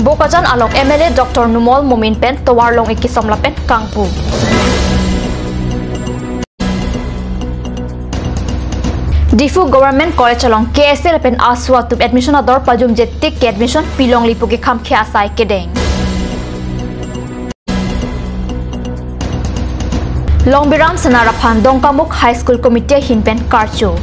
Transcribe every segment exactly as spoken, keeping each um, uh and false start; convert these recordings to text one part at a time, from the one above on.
Bokajan along M L A Doctor Numal Momin pen tovar long-ik kesom lapen kangpu. Diphu Government College along K S A lapen ASU atum admission ador pajumje tik ke admission pilongle pu kekhang ke asai kedeng. Longbiram Senar aphan Dongkamukh High School Committee ahin pen karcho.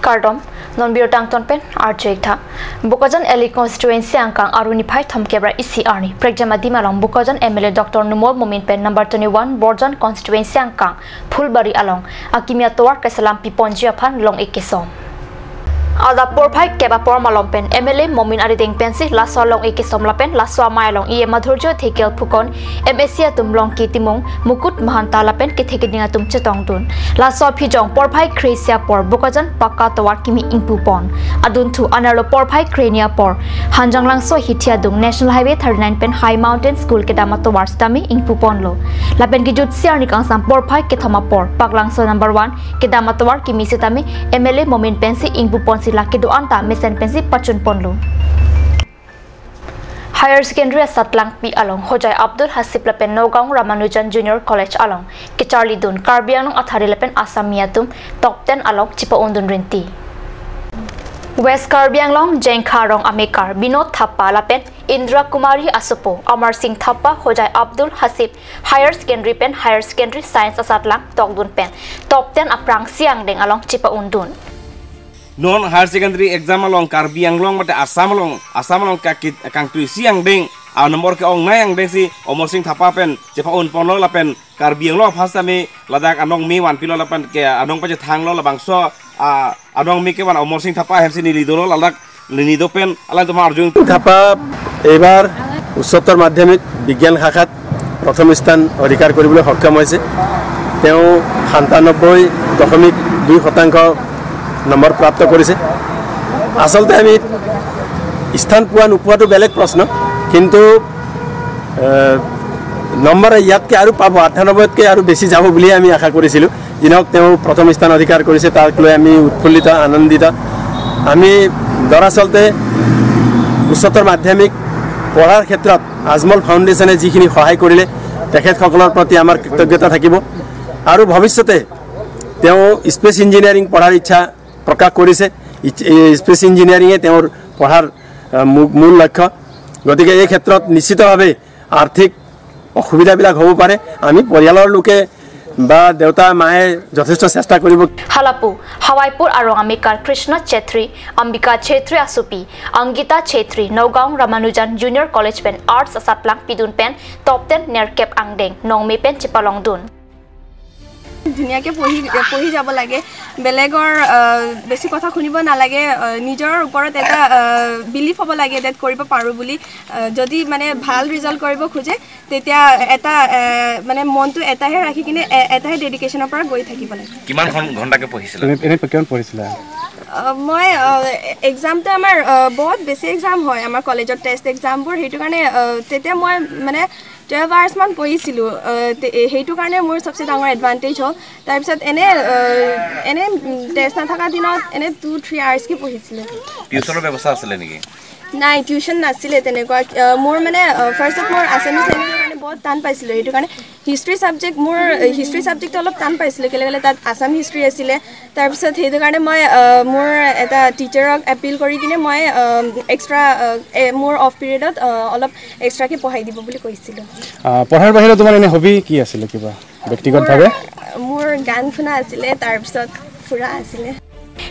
Kardom, non birta angton pen arju-ik tha. Bokajan L A constituency angkang Arni phai thomkep ra isi arni prekjam adim along Bokajan M L A Doctor Numal Momin pen number twenty-one Borjan constituency angkang Phulbari along akimi atovar keselam piponji aphan long-ik kesom. Adap porphai kep apor malom pen M L A Momin arideng pensi laso long-ik kesom lapen laso amei along E M Madhurjya Dhekial Phukan, M A C atum Longki Timung, Mukut Mahanta lapen kethe keding atum chetongdun. Laso aphijong porphai kre-isi apor Bokajan pakka tovar kimi ingpupon. Adunthu anerlo porphai kre-hini apor Hanjanglangso hithi adung National Highway thirty-nine pen High Mountain School kedam atovar sitame ingpuponlo. Lapen kejutsi arni kangsam porphai kethom apor Paklangso number one kedam atovar kimi sitame M L A Momin pensi ingpuponsi la kedo-an ta mesen pensi pachunponlo. Higher Secondary asatlangpi along Hojai Abdul Hasib lapen Nagaon Ramanujan Junior College along kecharlidun Karbi Anglong athari lapen Assami atum top ten along chepa-undun rinti. West Karbi Anglong Jengkha rong amekar Binod Thapa lapen Indra Kumari asopo Amar Singh Thapa Hojai Abdul Hasib Higher Secondary pen Higher Secondary Science asatlang tokdun pen top ten aphrangsi angdeng along chepa-undun. Non higher secondary exam along Karbi Anglong mate Assam along, Assam along ka kit kangtui isi angdeng, a number ke-ongnei angdeng si Amar Singh Thapa pen chepa-unponlo lapen Karbi Anglong aphan sitame ladak anong me vanpilo lapen ke anong pachethanglo labangso, a, anong me kevan Amar Singh Thapa ahemsi neli dolo ladak neli do pen alangtum arjung. Thapa এইবাৰ উচ্চতৰ মাধ্যমিক বিজ্ঞান শাখাত প্ৰথম স্থান অধিকাৰ কৰিবলৈ সক্ষম হৈছে। তেওঁ সাতানব্বৈ দশমিক দুই শতাংশ নম্বৰ প্ৰাপ্ত কৰিছে। আচলতে আমি স্থান পোৱা নোপোৱাটো বেলেগ প্ৰশ্ন, কিন্তু এ, নম্বৰ ইয়াতকৈ আৰু পাব, আঠানব্বৈতকৈ আৰু বেছি যাব বুলিয়ে আমি আশা কৰিছিলোঁ। যি নহওক, তেওঁ প্ৰথম স্থান অধিকাৰ কৰিছে, তাক লৈ আমি উৎফুল্লিত, আনন্দিত। আমি দৰাচলতে উচ্চতৰ মাধ্যমিক পঢ়াৰ ক্ষেত্ৰত আজমল ফাউণ্ডেশ্যনে যিখিনি সহায় কৰিলে, তেখেতসকলৰ প্ৰতি আমাৰ কৃতজ্ঞতা থাকিব। আৰু ভৱিষ্যতে তেওঁ স্পেচ ইঞ্জিনিয়াৰিং পঢ়াৰ ইচ্ছা প্ৰকাশ কৰিছে। ইচ-, এই স্পেচ ইঞ্জিনিয়াৰিঙে তেওঁৰ পঢ়াৰ, আহ, মূ-, মূল লক্ষ্য। গতিকে এই ক্ষেত্ৰত নিশ্চিতভাৱে আৰ্থিক অসুবিধাবিলাক হ'ব পাৰে। আমি পৰিয়ালৰ লোকে বা দেউতা মায়ে যথেষ্ট চেষ্টা কৰিব। Halapu, Hawaipur arong amekar Krishna Chetri, Ambika Chetri asopi, Angita Chetri, Nagaon Ramanujan Junior College pen Arts asatlang pidun pen top ten nerkep angdeng nongme pen chepalongdun. ধুনীয়াকে পঢ়ি পঢ়ি যাব লাগে। বেলেগৰ আহ, বেছি কথা শুনিব নালাগে। আহ, নিজৰ ওপৰত এটা বিলিফ হ'ব লাগে ডেট কৰিব পাৰোঁ বুলি। আহ, যদি মানে ভাল ৰিজাল্ট কৰিব খোজে, তেতিয়া এটা আহ, মানে মনটো এটাহে ৰাখি কিনে এ- এটাহে ডেডিকেশ্যনৰ পৰা গৈ থাকিব লাগে। কিমান ঘন- ঘণ্টাকে পঢ়িছিলা? এনে এনে কিমান পঢ়িছিলা? আহ, মই আহ, এক্সামটো আমাৰ আহ, বহুত বেছি এক্সাম হয় আমাৰ কলেজত, টেষ্ট এক্সামবোৰ। সেইটো কাৰণে আহ, তেতিয়া মই মানে টুৱেলভ আৱাৰ্ছমান পঢ়িছিলোঁ। আহ, তে- এ- সেইটো কাৰণে মোৰ চবচে ডাঙৰ এডভান্টেজ হ'ল। তাৰপিছত এনে আহ, এনে উম, টেষ্ট নথকা দিনত এনে টু থ্ৰী আৱাৰ্ছকে পঢ়িছিলোঁ। টিউচনৰ ব্যৱস্থা আছিলে নেকি? নাই, টিউচন নাছিলে তেনেকুৱা। আহ, মোৰ মানে আহ, ফাৰ্ষ্টত মোৰ আছামিছ লেংগুৱেজৰ কাৰণে বহুত টান পাইছিলোঁ। সেইটো কাৰণে হিষ্ট্ৰী ছাবজেক্ট মোৰ হিষ্ট্ৰী ছাবজেক্টটো অলপ টান পাইছিলোঁ, কেলৈ গ'লে তাত আছাম হিষ্ট্ৰী আছিলে। তাৰপিছত সেইটো কাৰণে মই আহ, মোৰ এটা টিচাৰক এপিল কৰি কিনে মই এক্সট্ৰা মোৰ অফ পিৰিয়ডত অলপ এক্সট্ৰাকে পঢ়াই দিব বুলি কৈছিলোঁ। আহ, পঢ়াৰ বাহিৰে তোমাৰ এনে হবি কি আছিলে কিবা ব্যক্তিগতভাৱে? মোৰ গান শুনা আছিলে, তাৰপিছত ফুৰা আছিলে।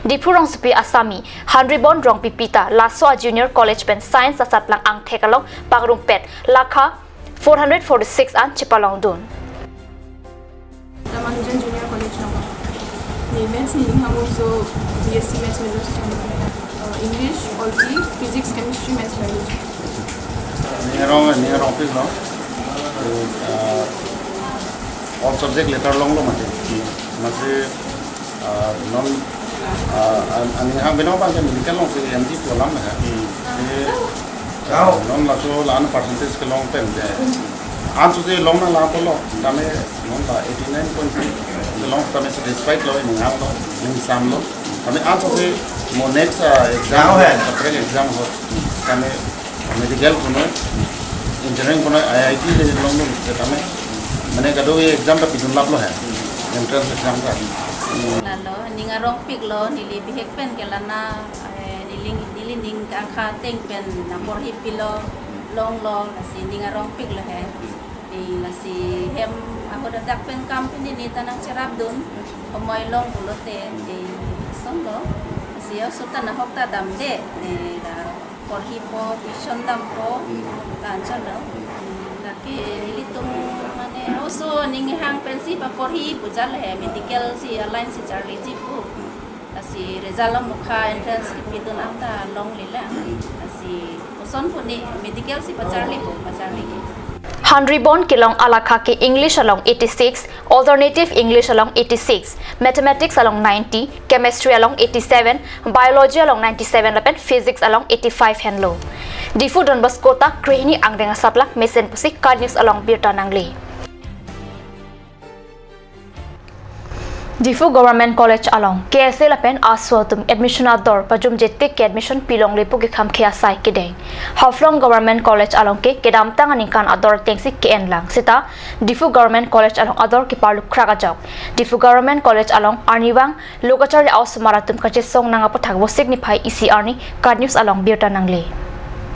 Diphu rongsopi Assami Hanribon Rongpipi ta laso a junior college pen science asatlang angthek along pangrumpet lakha four hundred forty six an chepalongdun. Ramanujan Junior College, Nagaon. Ni maths ni hang also B S C maths major student. Uh, English, Polity, Physics, Chemistry, Maths, Biology. Ni rong ni rong pis no. Uh, all subject letter longlo mate. Masi uh, non uh, an- ani hang bino bang kan ni kan long si M D pu alam na. Si uh, non laso la-an percentage kelong pen je. An su je long na la polo. Tame non la eighty nine point three kelong tame satisfied lo, ning hang lo, ning sam lo. Kami ansose mo next, ah, exam, Exam hai. Separate exam ho. Kami medical punoi, engineering punoi, I I T le longdun, kami mane kadokave exam ta pidun laplo hai. Entrance exam ta. Lalo, ning arongpiklo, neli bihek pen ke lana, eh, neli, neli ning angkha ateng pen nangporhi pilo, longlo, lasi ning arongpiklo hai. Eh, lasi hem ahut adak pen kam pen neli ta nangcherapdun, homoi long pulote, eh, sonlo, lasi oso ta nahok ta damde, eh, la porhipo, tuition dampo, kanchalo. Hmm, lake ilitum mane oso ning hang pensi paporhi pu jal he, medical si aline si charliji pu. Lasi result amukha entrance kipidun anta longle la. Lasi oson pu ne medical si pacharli pu, pacharli ke. Hanribon kelong alakha ke English along eighty six, Alternative English along eighty six, Mathematics along ninety, Chemistry along eighty seven, Biology along ninety seven lapen Physics along eighty five henlo. Diphu Don Bosco ta krehini angdeng asaplang mesen pusi KAT News along birta nangle. Diphu Government College along K S A lapen ASU atum admission ador pajumje tik ke admission pilongle pu kekham ke asai kedeng. Haflong Government College along ke kedamtang aningkan ador atengsi ke-enlang. Seta Diphu Government College along ador keparlu krak ajok. Diphu Government College along arnivang lo kacharli a-osomar atum kachesong nang aputhak vosik niphai isi arni KAT News along birta nangle.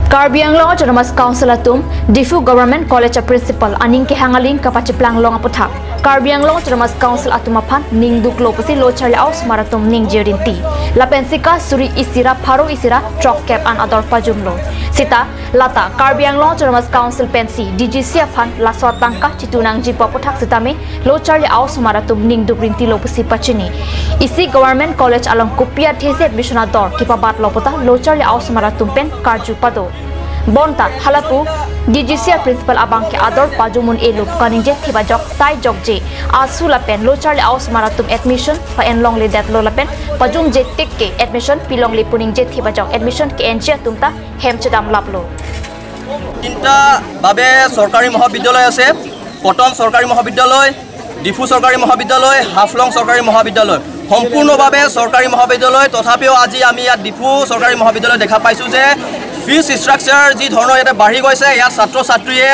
Karbi Anglong Autonomous Council atum Diphu Government College a principal aning kehang aling kapacheplang long aputhak Karbi Anglong Autonomous Council atum aphan ningduklo pusi lo charli a-osomar atum ningje rinti. Lapen sika suri isi ra pharo isi ra throkkep an ador pajumlo. Seta lata Karbi Anglong Autonomous Council pensi D G C aphan laso atangka chitu nangji pu aputhak sitame lo charli a-osomar atum ningduk rintilo pusi pachini. Isi Government College along kopi athesi admission ador kepabatlo puta lo charli a-osomar atum pen karju pado. Bonta halapu D G C a principal abang ke ador pajum un-elo pu kaningje thip ajok sai jokje. ASU lapen lo charli a-osomar atum admission pa-enlongledetlo lapen pajumje tik ke admission pilongle pu ningje thip ajok admission ke-enji atum ta hem chedam laplo. তিনিটা বাবে চৰকাৰী মহাবিদ্যালয় আছে, কটন চৰকাৰী মহাবিদ্যালয়, ডিফু চৰকাৰী মহাবিদ্যালয়, হাফলং চৰকাৰী মহাবিদ্যালয়। সম্পূৰ্ণভাৱে চৰকাৰী মহাবিদ্যালয়, তথাপিও আজি আমি ইয়াত ডিফু চৰকাৰী মহাবিদ্যালয় দেখা পাইছোঁ যে ফিজ ষ্ট্ৰাকচাৰ যি ধৰণৰ ইয়াতে বাঢ়ি গৈছে, ইয়াত ছাত্ৰ ছাত্ৰীয়ে,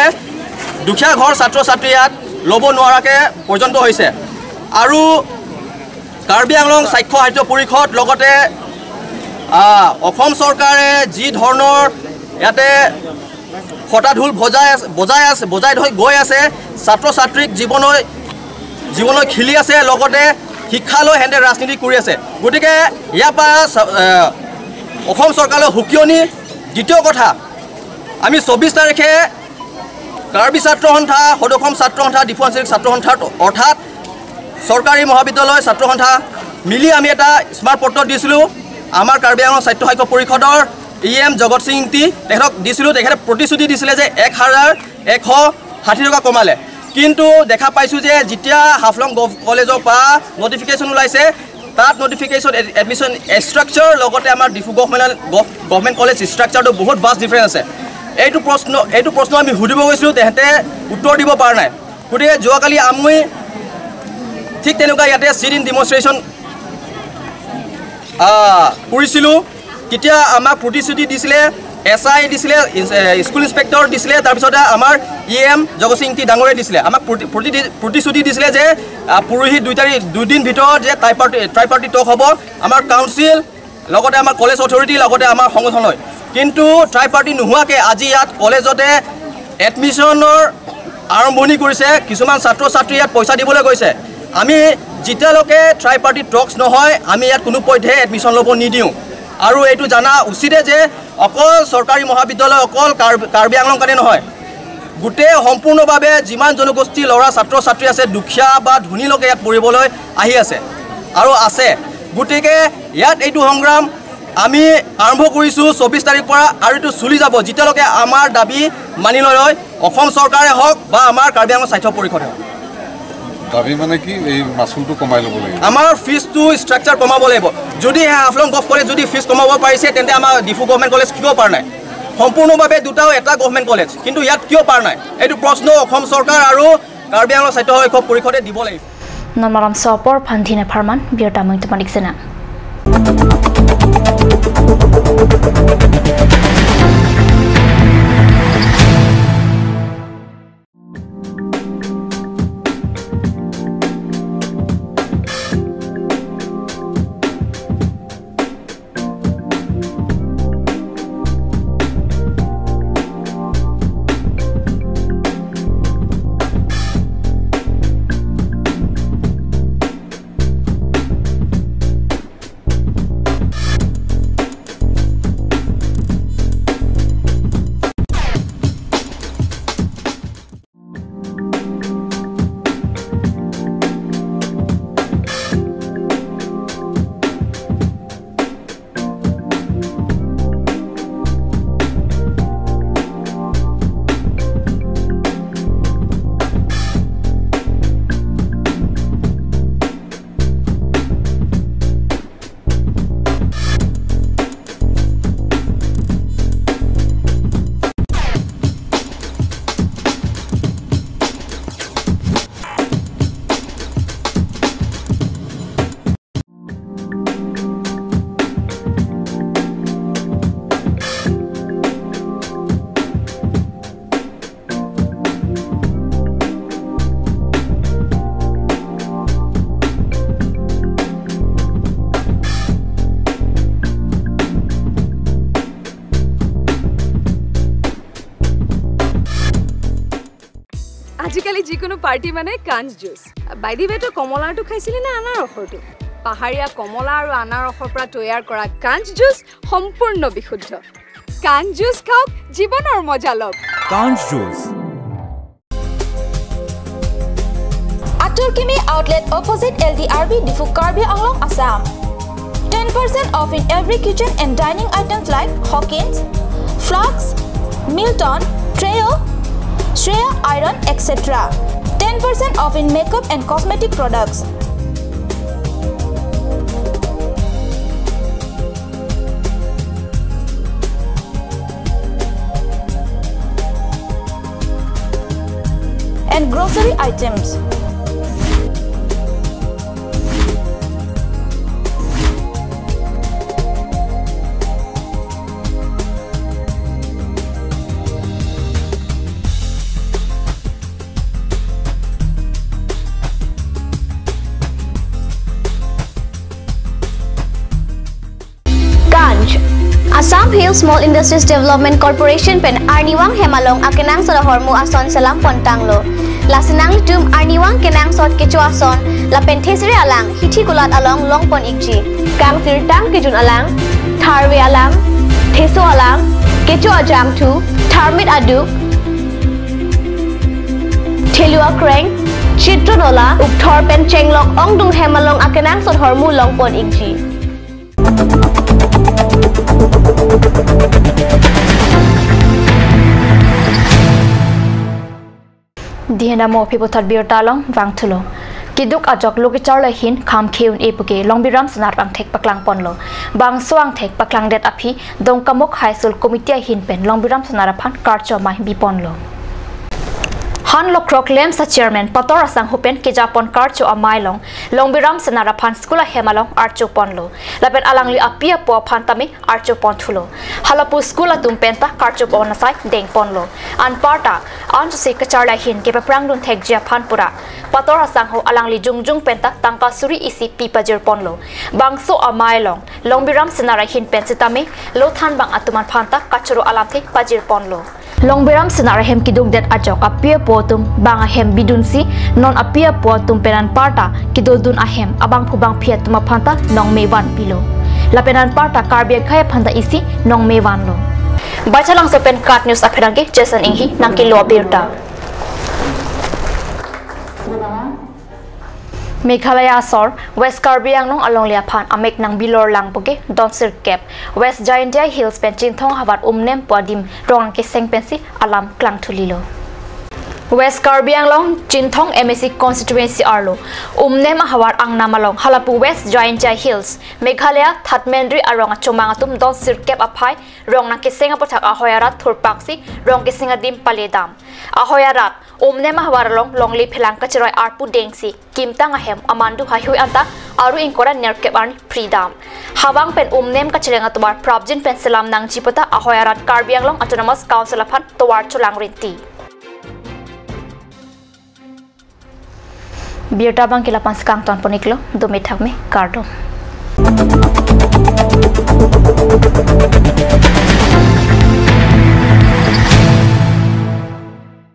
দুখীয়া ঘৰ ছাত্ৰ ছাত্ৰী ইয়াত ল'ব নোৱাৰাকে পৰ্যন্ত হৈছে। আৰু কাৰ্বি আংলং স্বায়ত্তশাসিত পৰিষদ লগতে, আহ, অসম চৰকাৰে যি ধৰণৰ ইয়াতে ফটা ঢোল বজাই আছে, বজাই আছে, বজাই থৈ গৈ আছে, ছাত্ৰ ছাত্ৰীক জীৱনলৈ, জীৱনলৈ খেলি আছে, লগতে শিক্ষালৈ হেঁতে ৰাজনীতি কৰি আছে। গতিকে ইয়াৰ পৰা চ-, আহ, অসম চৰকাৰলৈ সকিয়নি। দ্বিতীয় কথা, আমি চৌবিছ তাৰিখে কাৰ্বি ছাত্ৰ সন্থা, সদৌ অসম ছাত্ৰ সন্থা, ডিফু আঞ্চলিক ছাত্ৰ সন্থাৰ অৰ্থাৎ চৰকাৰী মহাবিদ্যালয় ছাত্ৰ সন্থা মিলি আমি এটা স্মাৰক পত্ৰ দিছিলোঁ। আমাৰ কাৰ্বি আংলং স্বায়ত্তশাসিত পৰিষদৰ ই এম জগত সিং ইংতি তেখেতক দিছিলোঁ। তেখেতে প্ৰতিশ্ৰুতি দিছিলে যে এক হাজাৰ এশ ষাঠি টকা কমালে, কিন্তু দেখা পাইছোঁ যে যেতিয়া হাফলং গভ কলেজৰ পৰা নটিফিকেশ্যন ওলাইছে, তাত নটিফিকেশ্যন এড-, এডমিশ্যন ষ্ট্ৰাকচাৰ লগতে আমাৰ Diphu government, gov-, government college ষ্ট্ৰাকচাৰটো বহুত ভাষ্ট ডিফাৰেঞ্চ আছে। এইটো প্ৰশ্ন, এইটো প্ৰশ্ন আমি সুধিব গৈছিলোঁ, তেহেঁতে উত্তৰ দিব পৰা নাই। গতিকে যোৱাকালি আমি ঠিক তেনেকুৱা ইয়াতে চিট ইন ডেমনষ্ট্ৰেশ্যন, আহ, কৰিছিলোঁ। তেতিয়া আমাক প্ৰতিশ্ৰুতি দিছিলে, এছ আই দিছিলে, ইনস-, এ, স্কুল ইনস্পেক্টৰ দিছিলে, তাৰপিছতে আমাৰ ই এম জগত সিং ইংতি ডাঙৰে দিছিলে। আমাক প্ৰতি-, প্ৰতি-, প্ৰতিশ্ৰুতি দিছিলে যে, আহ, পৰহি দুই তাৰিখ, দুদিন ভিতৰত যে ট্ৰাইপাৰ্টি, ট্ৰাইপাৰ্টি টক হ'ব, আমাৰ কাউন্সিল লগতে আমাৰ কলেজ অথৰিটি লগতে আমাৰ সংগঠন হয়। কিন্তু ট্ৰাইপাৰ্টি নোহোৱাকে আজি ইয়াত কলেজতে এডমিশ্যনৰ আৰম্ভণি কৰিছে। কিছুমান ছাত্ৰ ছাত্ৰী ইয়াত পইচা দিবলৈ গৈছে। আমি যেতিয়ালৈকে ট্ৰাইপাৰ্টি টকছ নহয়, আমি ইয়াত কোনো পধ্যে এডমিশ্যন ল'ব নিদিওঁ। আৰু এইটো জানা উচিতে যে অকল চৰকাৰী মহাবিদ্যালয়, অকল কাৰ্বি, কাৰ্বি আংলং কাৰণে নহয়, গোটেই সম্পূৰ্ণভাৱে যিমান জনগোষ্ঠী ল'ৰা ছাত্ৰ ছাত্ৰী আছে, দুখীয়া বা ধনী লোকে ইয়াত পঢ়িবলৈ আহি আছে আৰু আছে। গতিকে ইয়াত এইটো সংগ্ৰাম আমি আৰম্ভ কৰিছোঁ চৌবিছ তাৰিখ পৰা আৰু এইটো চলি যাব, যেতিয়ালৈকে আমাৰ দাবী মানি নলয় অসম চৰকাৰে হওক বা আমাৰ কাৰ্বি আংলং স্বায়ত্তশাসিত পৰিষদে হওক। দাবী মানে কি, এই মাচুলটো কমাই ল'ব লাগিব? আমাৰ ফিজটো ষ্ট্ৰাকচাৰ কমাব লাগিব। যদিহে হাফলং গভ কলেজ যদি ফিজ কমাব পাৰিছে, তেন্তে আমাৰ ডিফু গভৰ্ণমেণ্ট কলেজ কিয় পৰা নাই? সম্পূৰ্ণভাৱে দুটাও এটা গভৰ্ণমেণ্ট কলেজ, কিন্তু ইয়াত কিয় পৰা নাই? এইটো প্ৰশ্ন অসম চৰকাৰ আৰু কাৰ্বি আংলং স্বায়ত্তশাসিত পৰিষদে দিব লাগিব। Non malom sopor phan thine pharman birta mung tumanik sena. আজিকালি যিকোনো পাৰ্টি মানে কাঞ্চ জুচ। By the way, তই কমলাৰটো খাইছিলি নে আনাৰসৰটো? পাহাৰীয়া কমলা আৰু আনাৰসৰ পৰা তৈয়াৰ কৰা কাঞ্চ জুচ সম্পূৰ্ণ বিশুদ্ধ। কাঞ্চ জুচ খাওক, জীৱনৰ মজা লওক। কাঞ্চ juice. Atur Kimi Outlet, opposite L D R B, Diphu, Karbi Anglong, Assam. Ten percent off in every kitchen and dining items like Hawkins, flasks, Milton, Treo, Shreya iron, et cetera. Ten percent off in makeup and cosmetic products. And grocery items. Kancch. Assam Hill Small Industries Development Corporation pen arnivang hem along akenangsot ahormu ason selam pon tanglo. Lasi nanglitum arnivang kenangsot kecho ason lapen thesere alang hithi kulat along longpon ikji. Kangsirtang kejun alang, tharve alang, theso alang, kecho ajangthu, tharmit aduk, thelu akreng, chitro nola, ukthor pen chenglok ongdung hem along akenangsot ahormu longpon ikji. Dihena mo phiputhot birta along vangthulo. Keduk ajok lo kecharli ahin kham khe un-e puke Longbiram Sena arong angthek paklangponlo. Bangso angthek paklangdet aphi Dongkamukam High School Committee ahin pen Longbiram Sena aphan karcho amei biponlo. Han Lokrok LAMPS a-chairman Pator Asangho pen kejapon karcho amei along Longbiram Sena aphan school ahem along archoponlo. Lapen alangli api apo aphan tame archoponthulo. Halapu school atum penta karchopon asai dengponlo. Anparta anchotsi kecharli ahin kepaprangdun thekji aphan pura Pator Asangho alangli jongjong penta tangka suri isi pi pajirponlo. Bangso amei along Longbiram Sena ahin pen sitame lo thanbang atum aphanta kachoro alamthe pajirponlo. Longbiram Sena ahem kedukdet ajok api apo atum bang ahem bidunsi non api apo atum pen anparta kedodun ahem abangphu bangphi atum aphanta nongme vanpilo. Lapen anparta Karbi akhei aphanta isi nongme vanlo. Baithalangso pen KAT News apherangke Jason Enghi nangkelo abirta. Meghalaya asor West Karbi Anglong alongle aphan amek nangbilor lang puke don sirkep West Jaintia Hills pen Chinthong ahavar Umnem pu adim rong angkeseng pensi alam klangthulilo. West Karbi Anglong Chinthong M A C constituency arlo Umnem ahavar angnam along halapu West Jaintia Hills, Meghalaya, Thatmenri arong achomang atum don sirkep aphai rong nangkeseng aputhak ahoi arat thurpaksi rong keseng adim paledam. Ahoi arat Umnem ahavar along longle phelang kachiroi arpu dengsi kimtang ahem amandu haihui anta aru ingkoi ra nerkep arni phridam. Havang pen Umnem kacheleng atovar prapjin pen selam nangji puta ahoi arat Karbi Anglong Autonomous Council aphan tovar cholang rinti. Birta abang ke lapu-an si kangton pon-iklo, dome thakme, kardom.